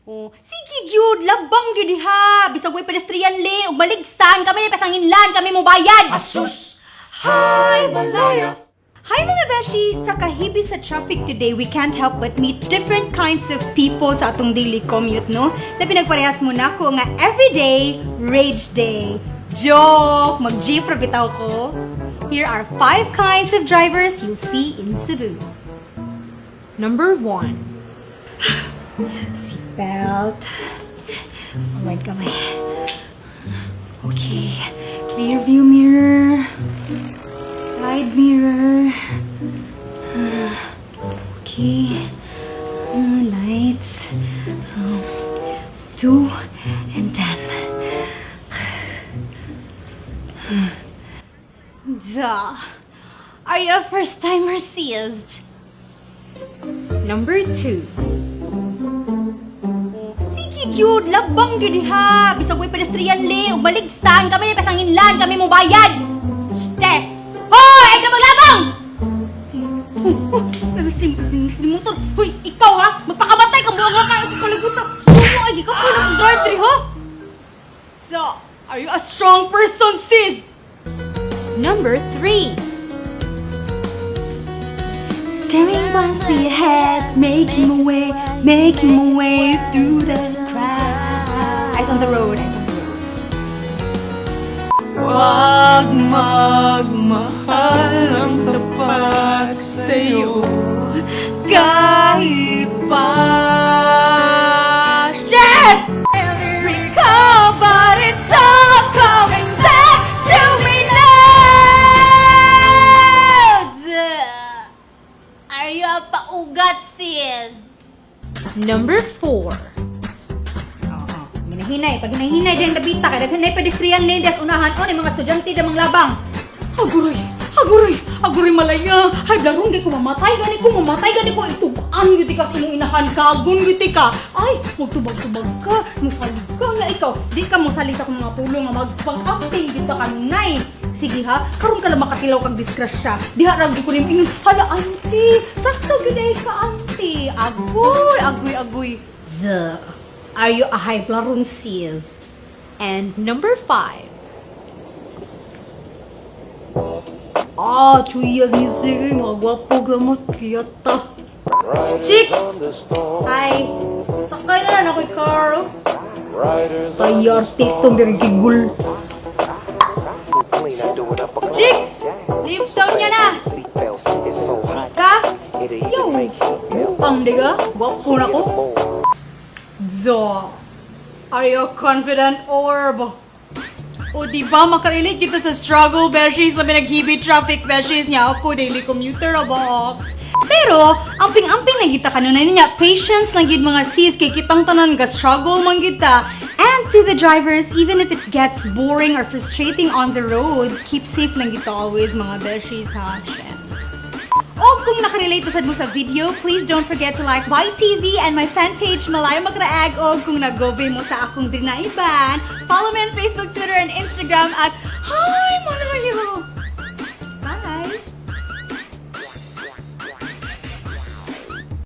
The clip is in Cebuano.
Oh, sige gyud, labang gyud diha. Bisag way pedestrian lane ug maligsan kami ni pasanginlan kami mo bayad. Asus! Hi, Malaya! Hi, mga beshies! Sa kahibi sa traffic today, we can't help but meet different kinds of people sa atong daily commute, no? Na pinagparehas mo na ko nga everyday, rage day. Joke! Mag-jeep ra bitaw ko. Here are five kinds of drivers you'll see in Cebu. Number 1. Seatbelt. Alright, kamay. Okay. Rear view mirror. Side mirror. Okay. Lights. 2 and 10. Duh. Are you a first timer, sis? Number 2. Sige gyud, labang gyud diha. Bisag way pedestrian lane ug maligsan kami ni pasanginlan kami mo bayad. Ste. Hoy, ay ka maglabang. Si motor. Hoy, ikaw ha, magpakamatay ka mo nga ka kalaguta. Ano ay ka pa ng drive diri ha? So, are you a strong person, sis? Number 3. Staring blankly ahead, making my way through the crowd. Eyes on the road, eyes on the road. Wag magmahal ang tapat sa'yo kahit pa. Shit! Recall, but it's all coming back to me now! Duh. Are you a paugat, sis? Number 4. Oo. Hinahinay. Pag hinahinay dyan dabita kay daghan na pedestrian lane des unahan o ni mga estudyante da manglabang. Aguroy, aguroy, aguroy, Malaya. Hay blarong di ko mamatay gani ko, mamatay gani ko itugan gyud ka sa imong inahan kagon gyud ka. Ay, magtubag-tubag ka, musalig ka nga ikaw. Di ka mosalig sa akong mga pulong nga magpang-acting gyud ka kanunay. Sige ha, karon ka lang makatilaw kag disgrasya. Diha ra gyud ko nimo ingon, "Hala auntie, sakto gyud ay ka, auntie." Agoy, agoy, agoy. Duh. Are you a high blood sis? And number 5. Ah, Chuyas music, mga gwapo gamot, kiyata. Chicks! Hi! Sakay na lang ako'y car. Bayar titong gigul. Chicks! Lift down niya na! Ka? Yo! Ang diga? Gwapo na ko. Zo! Are you a confident orb? O di ba makarelate kita sa struggle, beshies, labi naghibi traffic, beshies niya ako daily commuter box. Pero amping-amping na kita kanunay niya patience lang gid, mga sis, kay kitang tanan ga struggle man gid ta. And to the drivers, even if it gets boring or frustrating on the road, keep safe lang gid always, mga beshies, ha. Shems. O kung nakarelate sad mo sa video, please don't forget to like YTV and my fan page Malaya Makraag o kung nagobe mo sa akong dinaiban, follow me on Facebook, Twitter, and Instagram at Hi Malaya!